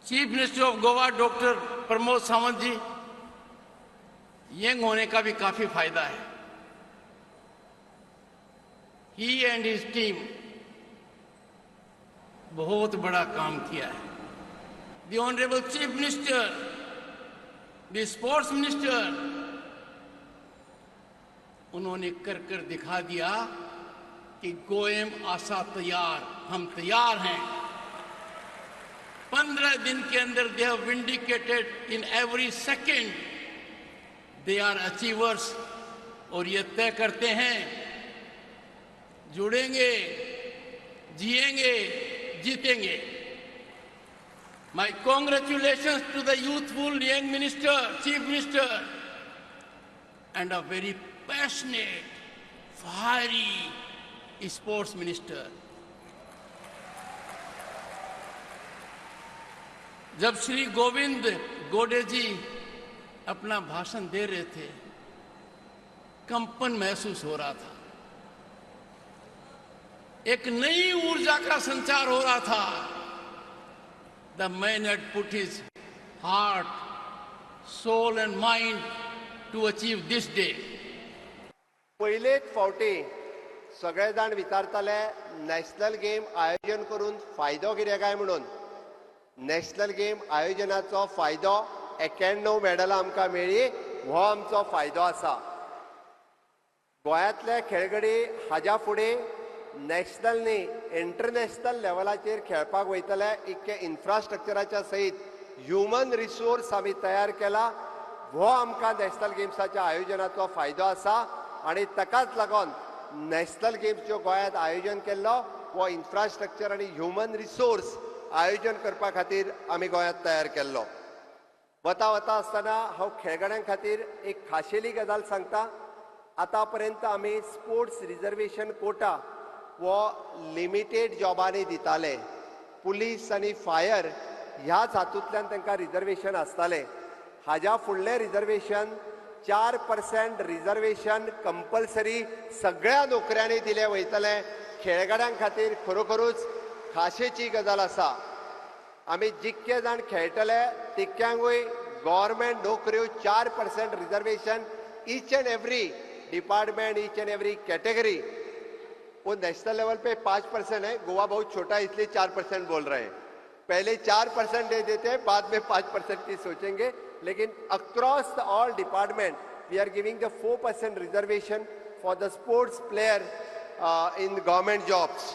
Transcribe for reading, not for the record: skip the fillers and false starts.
Chief minister of Goa doctor Pramod Sawant ji, young होने का भी काफी फायदा है। ही एंड his team बहुत बड़ा काम किया है। The honourable chief minister, the sports minister, उन्होंने कर कर दिखा दिया कि गोएम आशा तैयार, हम तैयार हैं। 15 दिन के अंदर they have vindicated in every second, they are achievers. और ये तय करते हैं, जुड़ेंगे, जिएंगे, जीतेंगे। My congratulations to the youthful young minister, chief minister, and a very passionate, fiery sports minister. जब श्री गोविंद गोडे जी अपना भाषण दे रहे थे, कंपन महसूस हो रहा था, एक नई ऊर्जा का संचार हो रहा था। The man had put his heart, soul and mind to achieve this day. पयलेच फावटी सगळे जाण विचारताले नॅशनल गेम आयोजन करून फायदो कितें काय म्हणून। नॅशनल गेम आयोजनाचो फायदो 91 मेडलां आमकां मेळ्ळी, हो आमचो फायदो आसा। गोंयांतले खेळगडी हाज्या फुडें नॅशनल न्ही इंटरनॅशनल लेवलाचेर खेळपाक वयतले। इतके इन्फ्रास्ट्रक्चराच्या सयत ह्युमन रिसोर्स आमी तयार केला, हो आमकां नॅशनल गेम्साच्या आयोजनाचो फायदो आसा। आनी ताकाच लागून नॅशनल गेम्स ज्यो गोंयांत आयोजन केल्लो हो इन्फ्रास्ट्रक्चर आनी ह्युमन रिसोर्स आयोजन करपा खातीर आमी गोंयांत तयार केल्लो। वता वता आसतना हांव खेळगड्यां खातीर एक खाशेली गजाल सांगता। आतां पर्यंत आमी स्पोर्ट्स रिजर्वेशन कोटा वो लिमिटेड जॉबांनी दिताले, पुलीस आनी फायर ह्याच हातूंतल्यान तांकां रिजर्वेशन आसतालें। हाज्या फुडलें रिजर्वेशन 4% रिजर्वेशन कंपल्सरी सगळ्या नोकऱ्यांनी दिलें वयतलें। खेळगड्यां खातीर खरोखरूच खाशेची गजाल आसा। आमी जितके जाण खेळटले तितक्यांकूय गव्हर्मेंट नोकऱ्यो 4% reservation each and every department, each and every category. वो नेशनल लेवल पे 5% है, गोवा बहुत छोटा है इसलिए 4% बोल रहे हैं। पहले 4% दे देते हैं, बाद में 5% की सोचेंगे, लेकिन across the all department we are giving the 4% reservation for the sports player in government jobs.